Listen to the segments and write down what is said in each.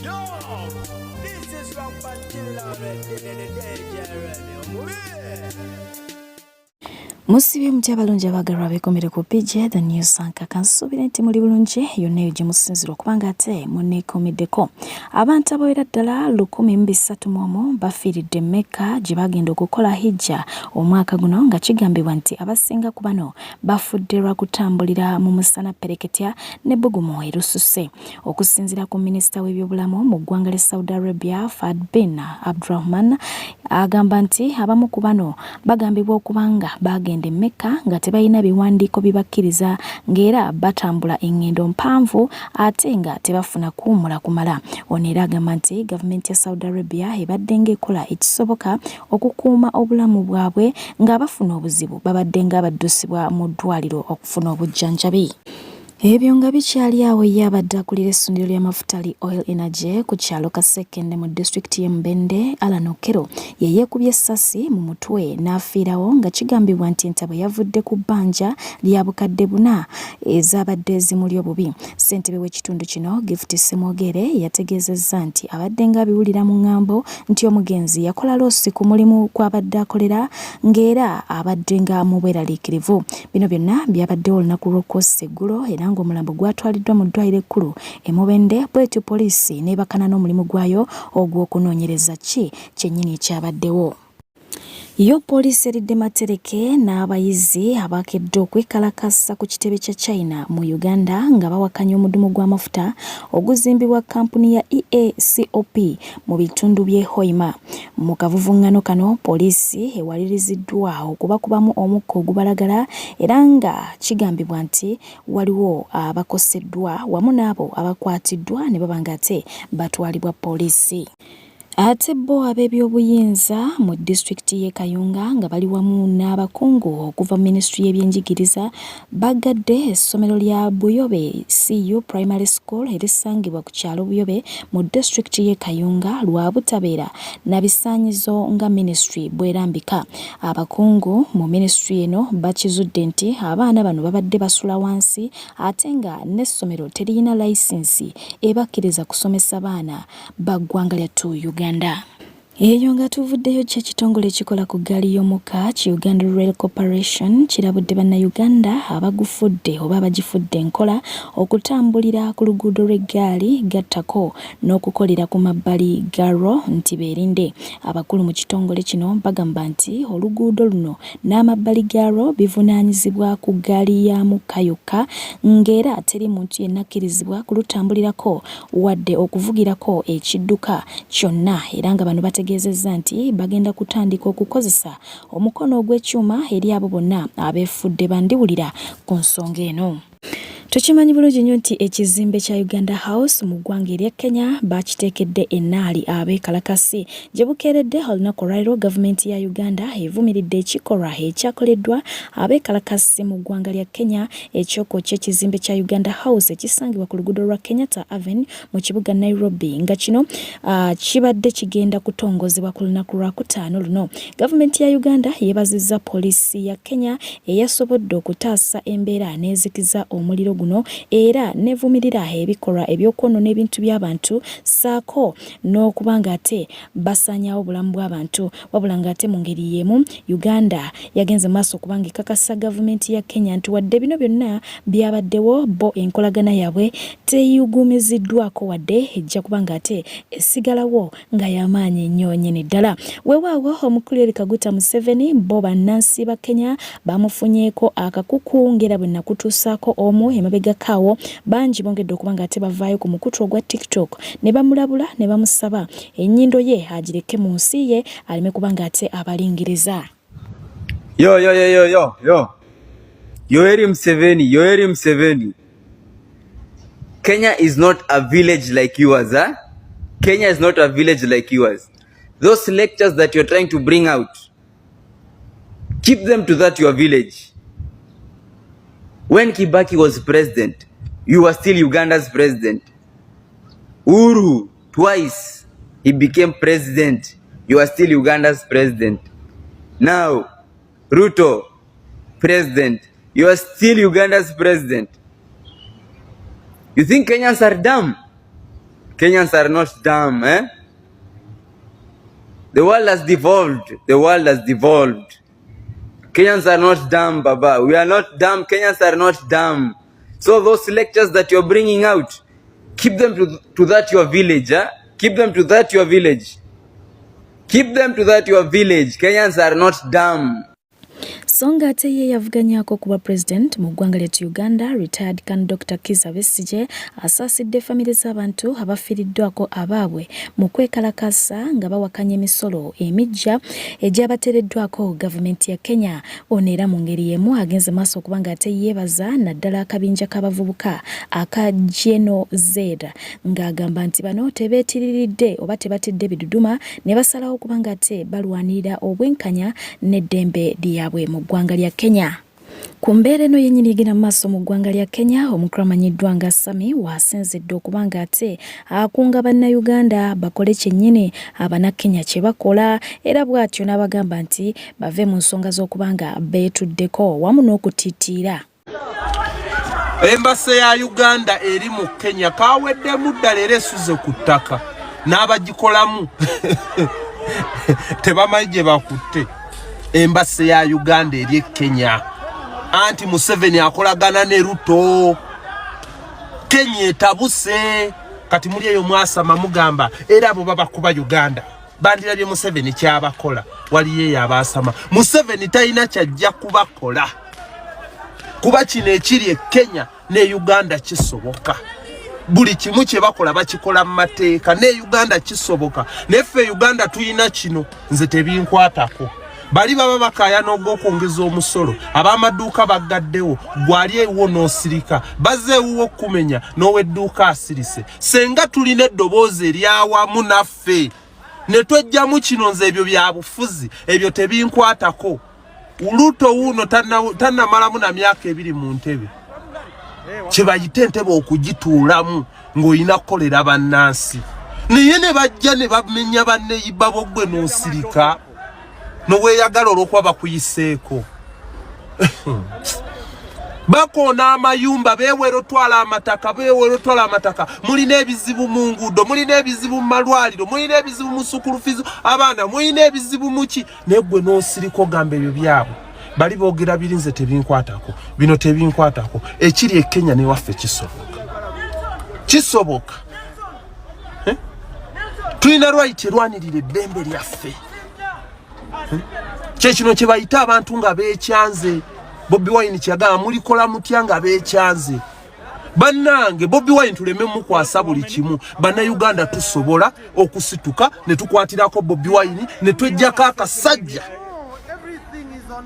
Yo, this is Rampant Killer Remy. Musibye mutya abalungi abaagalwa abeekomere ku PJ The News Anchor. Kansuubire nti muli bulungi yonna eyo gye musinzira okuba nga ate muneekuumiddeko. Abantu abawera ddala 1301 bafiiridde Mecca gye bagenda okukola hijja omwaka guno nga kigambibwa nti abasinga ku bano bafudde lwa kutambulira mu musana ppereketya n'ebbugumu erisusse. Okusinziira ku minisita w'ebyobulamu mu ggwanga lya Saudi Arabia, Fahd bin Abdurahman, agamba nti abamu ku bano bagambibwa okuba nga baagenda e Mecca nga tebalina biwandiiko bibakkiriza ng'era batambula eng'endo mpanvu ate nga tebafuna kuwummula kumala. Ono era agamba nti gavumenti ya Saudi Arabia ebadde ng'ekola ekisoboka okukuuma obulamu bwabwe ng'abafuna obuzibu babadde ng'abaddusibwa mu ddwaliro okufuna obujjanjabi. Ebyo nga bikyali awo ye abadde akulira essundiro ly'amafuta li Oil Energy ku kyalo Kasekende mu disitulikiti y'e Mubende, Allan Okello ye yeekubye essasi mu mutwe n'afiirawo nga kigambibwa nti entabwe yavudde ku bbanja lya 4000 ezaabadde zimuli obubi. Ssentebe w'ekitundu kino Gift Ssemwogere yategeezezza nti abadde ng'abiwulira mu ng'ambo nti omugenzi yakola loosi ku mulimu kw'abadde akolera ng'era abadde nga mu bweraliikirivu. Bino byonna byabaddewo olunaku lw'okwossa eggulo era ng'omulambo gwatwaliddwa mu ddwaliro ekkulu e Mubende bwetyo poliisi n'ebakana n'omulimu gwayo ogw'okunoonyereza ki kyennyini ekyabaddewo. Yo poliisi eridde matereke n'abayizi abakedde okwekalakasa ku kitebe kya China mu Uganda nga bawakanya omudumu gw'amafuta oguzimbibwa kkampuni ya EACOP mu bitundu by'e Hoima. Mu kavuvung'ano kano poliisi ewaliriziddwa okubakubamu omukka ogubalagala era nga kigambibwa nti waliwo abakoseddwa wamu n'abo abakwatiddwa ne baba ng'ate batwalibwa poliisi. Ate bo ab'ebyobuyinza mu disitulikiti y'e Kayunga nga bali wamu n'abakungu okuva mu minisitule y'ebyenjigiriza baggadde essomero lya Buyobe CU Primary School erisangibwa ku kyalo Buyobe mu disitulikiti y'e Kayunga lwa butabeera na bisaanyizo nga minisitule bw'erambika. Abakungu mu minisitule eno bakizudde nti abaana bano babadde basula wansi ate nga n'essomero teririna layisinsi ebakkiriza kusomesa baana ba ggwanga lyattu Uganda. Eyo nga tuvuddeyo kyo ekitongole ekikola ku ggaali y'omukka ki Uganda Rail Corporation kirabudde bannayuganda abagufudde oba abagifudde enkola okutambulira ku luguudo lw'eggaali gattako n'okukolera ku mabbali gaalwo nti beerinde. Abakulu mu kitongole kino bagamba nti oluguudo luno n'amabbali gaalwo bivunaanyizibwa ku ggaali ya mukka yokka ng'era teri muntu yenna akkirizibwa kulutambulirako wadde okuvugirako ekidduka kyonna era nga bano bategeezezza nti bagenda kutandika okukozesa omukono ogw'ekyuma eri abo bonna abeefudde bandiwulira ku nsonga eno. Tukimanyi bulungi nnyo nti ekizimbe kya Uganda House mu ggwanga erya Kenya bakiteekedde ennaali abeekalakasi. Gye bukeeredde olunaku olwaleero gavumenti ya Uganda evumiridde ekikolwa ekyakoleddwa abeekalakasi mu ggwanga lya Kenya Eky'okwokya ekizimbe kya Uganda House ekisangibwa ku luguudo lwa Kenyatta Avenue mu kibuga Nairobi nga kino kibadde kigenda kutongozebwa ku lunaku lwakutaano luno. Gavumenti ya Uganda yeebazizza poliisi ya Kenya eyasobodde okutaasa embeera n'ezikiza omuliro guno era n'evumirira ebikolwa eby'okwonoona ebintu by'abantu ssaako n'okuba ng'ate basaanyaawo obulamu bw'abantu. Wabula ng'ate mu ngeri y'emu Uganda yagenze maaso okuba ng'ekakasa gavumenti ya Kenya nti wadde bino byonna byabaddewo bo enkolagana yaabwe teyuguumiziddwako wadde ejja kuba ng'ate esigalawo nga y'amaanyi nnyo nnyini ddala. Weewaawo omukulu Yoweri Kaguta Museveni bo bannansi ba Kenya bamufunyeeko akakuku ng'era bwe nakutuusaako omu emabegako awo bangi bongedde okuba ng'ate bavaayo ku mukutu ogwa TikTok ne bamulabula ne bamusaba ennyindo ye agireke mu nsi ye aleme kuba ng'ate abalingiriza. Yo, yo, yo, yo, yo, yo. Yoweri Museveni, Yoweri Museveni. Kenya is not a village like yours, huh? Kenya is not a village like yours. Those lectures that you're trying to bring out, keep them to that your village. When Kibaki was president, you were still Uganda's president. Uhuru, twice he became president. You are still Uganda's president. Now, Ruto, president. You are still Uganda's president. You think Kenyans are dumb? Kenyans are not dumb, eh? The world has devolved. The world has devolved. Kenyans are not dumb, Baba. We are not dumb. Kenyans are not dumb. So those lectures that you're bringing out, keep them to that your village. Eh? Keep them to that your village. Keep them to that your village. Kenyans are not dumb. So nga ate ye yavuganyaako ku bwa president mu ggwanga lyattu Uganda, retired Can Dr. Kizza Besigye asaasidde famire z'abantu abafiiriddwako abaabwe mu kwekalakaasa nga bawakanya emisolo emiggya egyabateereddwako gavumenti ya Kenya. Ono era mu ngeri y'emu agenze maaso okuba nga ate yeebaza naddala akabinja k'abavubuka aka Gen Z ng'agamba nti bano tebeetiriridde oba tebatidde biduduma ne basalawo okuba nga ate balwanirira obwenkanya n'eddembe lyabwe mu ggwanga lya Kenya. Ku mbeera eno yennyini egenda mu maaso mu ggwanga lya Kenya, omukulu amanyiddwa nga Sammy w'asinzidde okuba nga ate akunga Bannayuganda bakole kyennyini Abannakenya kye bakola era bw'atyo n'abagamba nti bave mu nsonga z'okuba nga beetuddeko wamu n'okutiitiira. Embase ya Uganda eri mu Kenya kaweddemu ddala era esuze ku ttaka n'abagikolamu tebamanyi gye bakutte. Embase ya Uganda eri e Kenya anti Museveni akolagana ne Ruto. Kenya etabuse kati muli eyo mwasama mugamba era abo babakuba Uganda bandirabye Museveni kyabakola waliyo eyo abaasama Museveni talina kyajja kubakola kuba kino ekiri e Kenya ne Uganda kisoboka buli kimu kye bakola bakikola mu mateeka ne Uganda kisoboka naye ffe Uganda tulina kino nze tebinkwatako bali baba bakaayana ogw'okwongeza omusolo ab'amaduuka baggaddewo gwali ewuwo n'osirika bazze ewuwo okukumenya n'ow'edduuka asirise senga tulina eddoboozi eryawamu naffe ne twejjamu kino nze ebyo bya bufuzi ebyo tebinkwatako Ruto wuuno tannamalamu na myaka ebiri mu ntebe kyebayita entebe okugituulamu ng'olina kukolera bannansi naye ne bajja ne bamenya banneyiba bo ggwe n'osirika noweeyagala olw'okuba bakuyiseeko bakoona amayumba beewera otwala amataka beewera otwala amataka mulina ebizibu mu nguudo mulina ebizibu mu malwaliro mulina ebizibu mu sukulufizi abaana mulina ebizibu muki naye gwe n'osirika ogamba ebyo byabwe bali boogera biri nze tebinkwatako bino tebinkwatako ekiri e kenya newaffe kisoboka kisoboka eh? tulina right erwanirira eddembe lyaffe eh? kyekino kyebayita abantu nga bekyanze bobi wine kyeyagamba mulikola mutya nga bekyanze bannange bobi wine tuleme mukwasa buli kimu bannayuganda tusobola okusituka ne tukwatirako bobi wine ne twejjako akasajja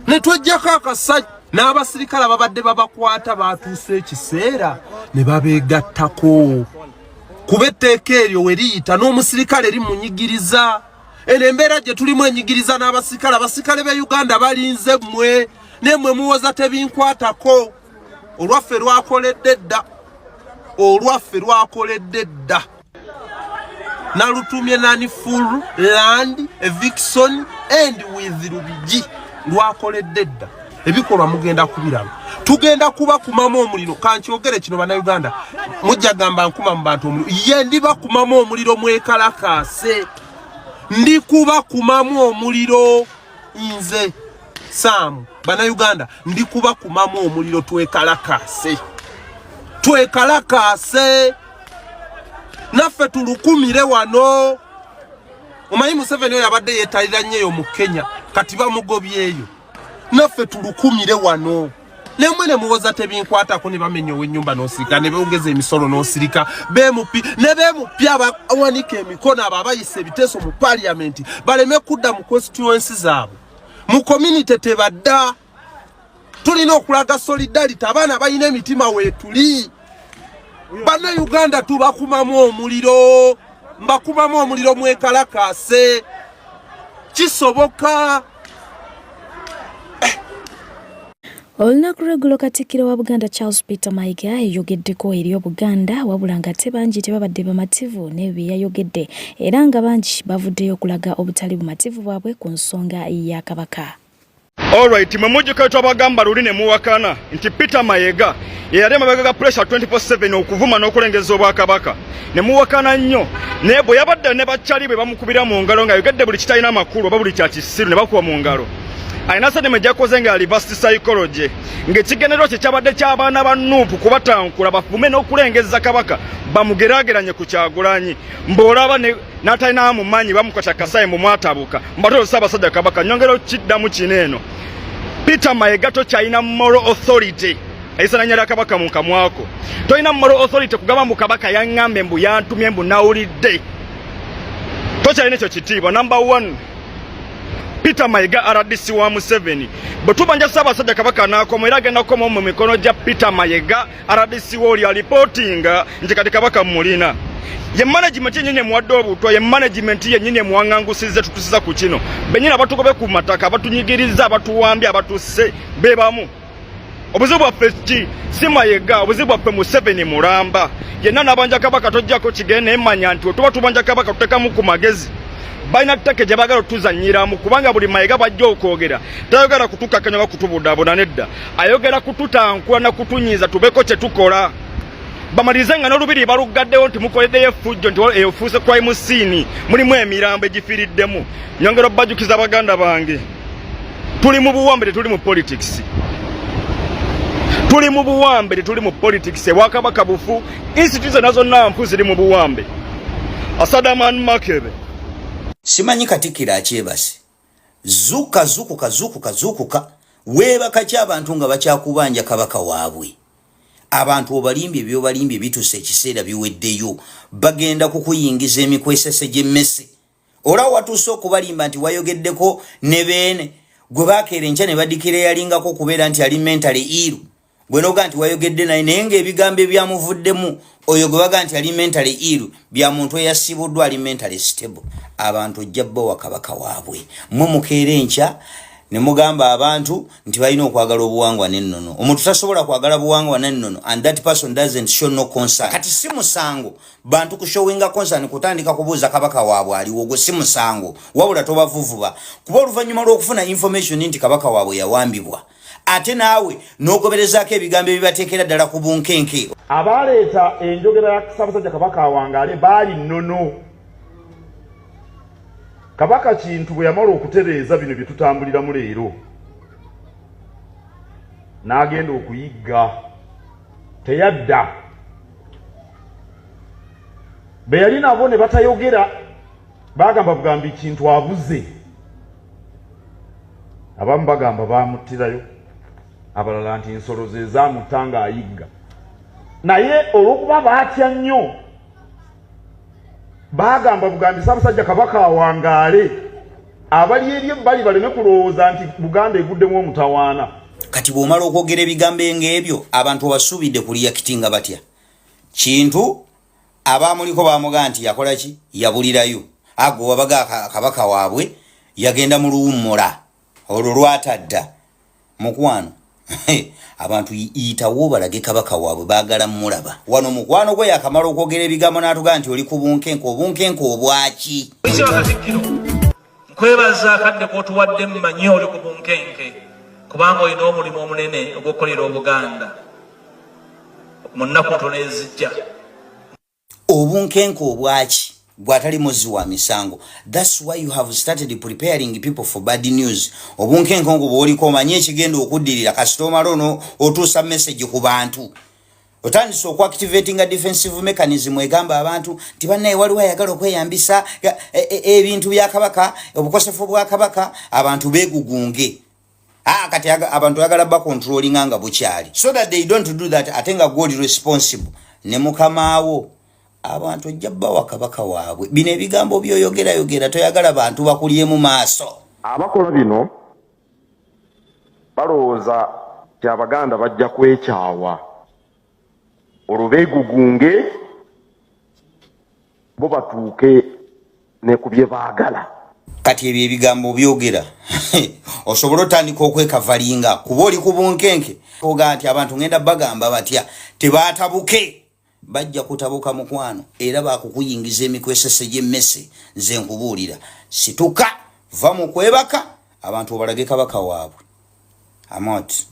ne twejjako akasajja n'abasirikale ababadde babakwata batuuse ekiseera ne babeegattako kuba etteeka eryo we liyita n'omusirikale limunyigiriza eno embeera gye tulimu enyigiriza n'abasirikale abasirikale b'e uganda balinze mmwe naye mmwe muwoza tebinkwatako olwaffe lwakoledde dda olwaffe lwakoledde dda nalutumye nani full land eviction and with lubigi lwakoledde dda ebikolwa mugenda kubiraba tugenda kubakumamu omuliro kankyogere kino bannayuganda mujja gamba nkuma mu bantu omuliro ye ndibakumamu omuliro mwekalakaase ndikubakumamu omuliro nze saamu bannayuganda ndikubakumamu omuliro twekalakaase twekalakaase naffe tulukumire wano omanyi museveni oyo abadde yetalira nnyo eyo mu kenya kati bamugobyeyo naffe tulukumire wano nemwe ne muwoza tebinkwatako ne bamenya ow'ennyumba n'osirika ne bongeza emisolo n'osirika bemupi ne bemupi abawanika emikono abo abayisa ebiteeso mu parliament baleme kudda mu constituency zaabwe mu community tebadda tulina okulaga solidarity abaana balina emitima weetuli bannayuganda tubakumamu omuliro mbakumamu omuliro mwekalakaase kisoboka Olunaku lw'eggulo Katikkiro wa Buganda Charles Peter Mayiga yayogeddeko eri Obuganda wabula ng'ate bangi tebabadde bamativu n'ebyo bye yayogedde era nga bangi bavuddeyo okulaga obutali bumativu bwabwe ku nsonga ya Kabaka. Alright, mwe mujjuka twabagamba luli ne muwakana nti Peter Mayega ye yali emabega ga pressure 24/7 okuvuma n'okulengeza obwakabaka ne muwakana nnyo, naye bwe yabadde ne bakyali bwe bamukubira mu ngalo ng'ayogedde buli kitalina makulu oba buli kya kisiru ne bakuba mu ngalo. Alina statement gyakoze nga reverse psychology, ng'ekigendererwa kye kyabadde ky'abaana ba Nuupu kubatankula bafume n'okulengeza Kabaka bamugeraageranye ku Kyagulanyi, mbw'olaba n'atalina mumanyi bamukwata kasaye mbu mwatabuka mbatolo Ssaabasajja Kabaka. Nyongera okiddamu kino eno, Peter Mayega tokyalina moral authority eyisananya lya Kabaka mu kamwako. Tolina moral authority kugamba mbu Kabaka yaŋŋambe, mbu yantumye, mbu nawulidde. Tokyalina ekyo kitiibwa. Number one, Peter Mayiga RDC wa Museveni. Bwe tubanja Ssaabasajja Kabaka n'akoma, era agenda kukomawo mu mikono gya Peter Mayiga RDC wooli alipootinga nti kati Kabaka mulina ye management yennyini emuwadde obutwa, ye management yennyini emuwaŋŋangusiza tutusiza ku kino. Bennyini abatugobe ku mataka, abatunyigiriza, abatuwambye, abatusse be bamu. Obuzibu bwaffe ki? Si Mayega, obuzibu bwaffe Museveni mulamba yenna n'abanja Kabaka. Tojjako kigende, naye manya nti wetuba tubanja Kabaka tutekamu ku magezi. Balina ttake gye baagala otuzannyiramu, kubanga buli Mayega bwajja okwogera tayogera kutukakanya oba kutubudabuda, nedda, ayogera kututankula na kutunyiiza tubeko kye tukola, bamalirize nga n'olubiri baluggaddewo nti mukoleddeyo effujjo, nti efuuse crime scene, mulimu emirambo egifiiriddemu. Nyongera obbajjukiza, baganda bange, tuli mu buwambe, tetuli mu politics. Tuli mu buwambe, tetuli mu politics. Ebwakabaka bufu, institute zonna zonna nfu, ziri mu buwambe. Asadaman Makebe. Simanyi Katikkiro akyebase. Zuka, zukuka, zukuka, zukuka. Weebaka ki abantu nga bakyakubanja Kabaka waabwe? Abantu obalimbye, byobalimbye bituuse, ekiseera biweddeyo. Bagenda kukuyingiza emikwesese gy'emmese. Olaba watuuse okubalimba nti wayogeddeko ne beene gwe bakeera enkya ne badikira eyalingako okubeera nti ali mentally ill, gwe noga nti wayogedde naye, naye ng'ebigambo ebyamuvuddemu oyo gwe baga nti ali mentally ill bya muntu eyasibuddwa ali mentally stable. Abantu ojja bbawa Kabaka waabwe. Mwe mukeera enkya ne mugamba abantu nti balina okwagala obuwangwa n'ennono. Omuntu tasobola kwagala buwangwa n'ennono and that person doesn't show no concern. Kati si musango bantu kushowinga concern, kutandika kubuuza Kabaka waabwe aliwo, ogwo si musango, wabula tobavuvuba, kuba oluvannyuma lw'okufuna information nti Kabaka waabwe yawambibwa, ate naawe n'ogoberezaako ebigambo ebibateekera ddala ku bunkenke. Abaleeta enjogera ya Ssaabasajja Kabaka awangaale baali nnono. Kabaka Kintu bwe yamala okutereeza bino bye tutambuliramu leero, n'agenda okuyigga, teyadda. Be yali nabo ne batayogera, bagamba bugambi Kintu abuze. Abamu bagamba bamuttirayo, abalala nti nsolo ze zamutta ng'ayigga. Naye olw'okuba baatya nnyo, bagamba bugambi Ssaabasajja Kabaka awangaale, abali eri ebbali baleme kulowooza nti Buganda eguddemu omutawaana. Kati bw'omala okwogera ebigambo ng'ebyo, abantu obasuubidde kureactinga batya? Kintu abamuliko bamugaa nti yakola ki? Yabulirayo. Ago wabaga Kabaka waabwe yagenda mu luwummula olwo lwatadda. Mukwano, abantu yitawo balage Kabaka waabwe baagala mulaba. Wano mukwano gwe yakamala okwogera ebigambo n'atugaa nti oli ku bunkenke. Obunkenke obwaki? Katikkiro, nkwebaza akadde k'otuwadde. Mmanyi oli ku bunkenke kubanga olina omulimu omunene ogw'okukolera Obuganda mu nnaku ntono ezijja. Obunkenke obwaki gwatali muzzi wa misango? That's why you have started preparing people for bad news. Obunkenke ngo bwoliko, omanyi ekigenda okuddirira. Kasita omala ono otuusa message ku bantu, otandise okuactivatinga defensive mechanism egamba abantu nti bannaye waliwo ayagala okweyambisa ebintu bya Kabaka, obukosefu bwa Kabaka, abantu beegugunge. Ah, kati abantu oyagala bacontrollinga nga bukyali so that they don't do that, ate nga gwoli responsible ne mukamaawo. Abantu ojja bawa Kabaka waabwe. Bino ebigambo byoyogerayogera, toyagala bantu bakulyemu maaso. Abakola bino balowooza nti Abaganda bajja kwekyawa, olwo beegugunge bo batuuke ne ku bye baagala. Kati ebyo ebigambo byogera osobole otandika okwekavalinga kuba oli ku bunkenke, ogaa nti abantu ngenda bagamba batya tebaatabuke? Bajja kutabuka, mukwano, era bakukuyingiza emikwesese gy'emmese. Nze nkubuulira, situka, va mu kwebaka. Abantu obalage kabaka waabwe. Amot.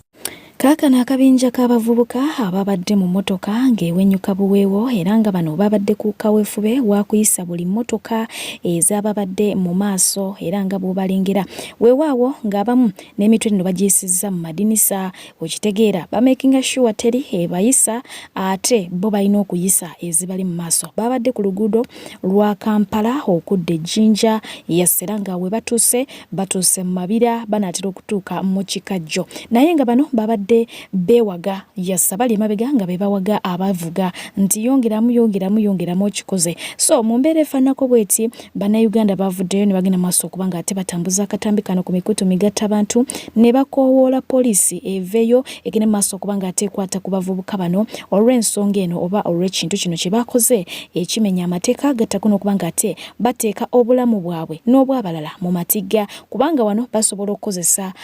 Kaakano akabinja k'abavubuka ababadde mu mmotoka ng'ewenyuka buweewo era nga bano babadde ku kaweefube wa kuyisa buli mmotoka ezababadde mu maaso era nga bw'obalengera weewaawo ng'abamu n'emitwe nno bagiyisizza mu madinisa okitegeera bamakinga sure teri ebayisa ate bo balina okuyisa ezibali mu maaso. Babadde ku luguudo lwa Kampala okudda e Jinja yasera nga we batuuse batuuse mu Mabira banaatera okutuuka mu Kikajjo naye nga bano babadde beewaga yasa bali emabega nga be bawaga abavuga nti yongeramu yongeramu yongeramu okikoze. So mu mbeera efaananako bweti bannayuganda bavuddeyo ne bagenda maaso okuba nga ate batambuza akatambi kano ku mikutu migattabantu ne bakoowoola poliisi eveeyo egende maaso okuba nga ate ekwata ku bavubuka bano olw'ensonga eno oba olw'ekintu kino kye bakoze ekimenya amateeka gattako n'okuba nga ate bateeka obulamu bwabwe n'obw'abalala mu matigga kubanga wano basobola okukozesa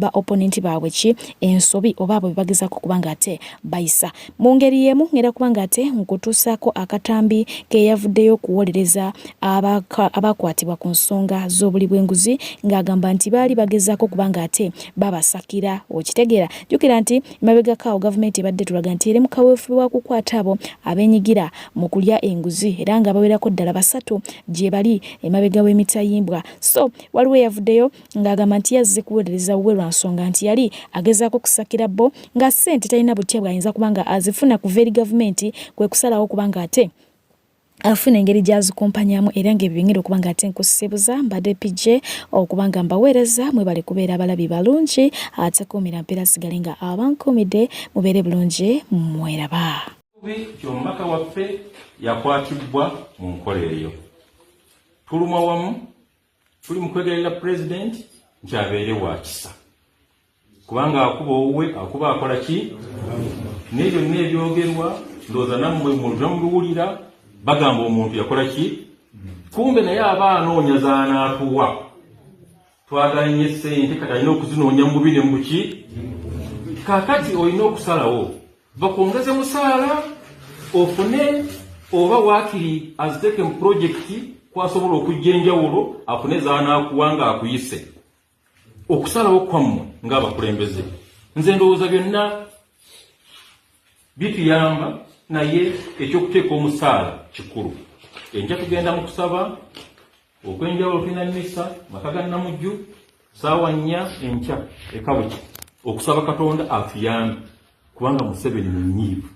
ba opponent baabwe ki ensobi oba abo bebagezaako okuba nga ate bayisa. Mu ngeri y'emu ngenda kuba nga ate nkutuusaako akatambi ke yavuddeyo okuwolereza abakwatibwa ku nsonga z'obuli bw'enguzi ng'agamba nti baali bagezaako okuba nga ate babasakira okitegeera. Jjukira nti emabegako awo gavumenti ebadde etulaga nti eri mu kaweefube wa kukwata abo abeenyigira mu kulya enguzi era nga bawerako ddala basatu gye bali emabega w'emitayimbwa. So waliwo eyavuddeyo ng'agamba nti yazze kuweerereza wuwe lwa nsonga nti yali agezaako kusakira bo nga ssente talina butya bw'ayinza kuba nga azifuna kuva eri gavumenti kwe kusalawo okuba nga ate afuna engeri gy'azikumpanyamu era ng'ebyo bingenda okuba nga ate nkusibuza. Mbadde PJ okuba nga mbaweereza, mwebale kubeera abalabi balungi, ate kuumira mpeera sigale nga abankuumidde, mubeere bulungi, mweraba. Nti omubaka waffe yakwatibwa mu nkola eyo. Tulumwa wamu, tuli mu kwegayirira pulezidenti nti abeere wa kisa kubanga akuba owuwe akuba akola ki naye byonna ebyogerwa ndowooza nammwe mulina mubiwulira bagamba omuntu yakola ki kumbe naye aba anoonya z'anaatuwa. Twagala nnyo essente kati alina okuzinoonya mu bubi ne mu buki. Kaakati olina okusalawo bakwongeze musaala ofune oba waakiri aziteeke mu pulojekiti kwasobola okujja enjawulo afune z'anaakuwa ng'akuyise. Okusalawo kwammwe ng'abakulembeze nze ndowooza byonna bituyamba naye ekyokuteeka omusaala kikulu. Enkya tugenda mu kusaba okw'enjawulo, tulina mmisa maka ga Namujju saawa 4 enkya ekabuki okusaba Katonda atuyambe kubanga Museveni munyiivu.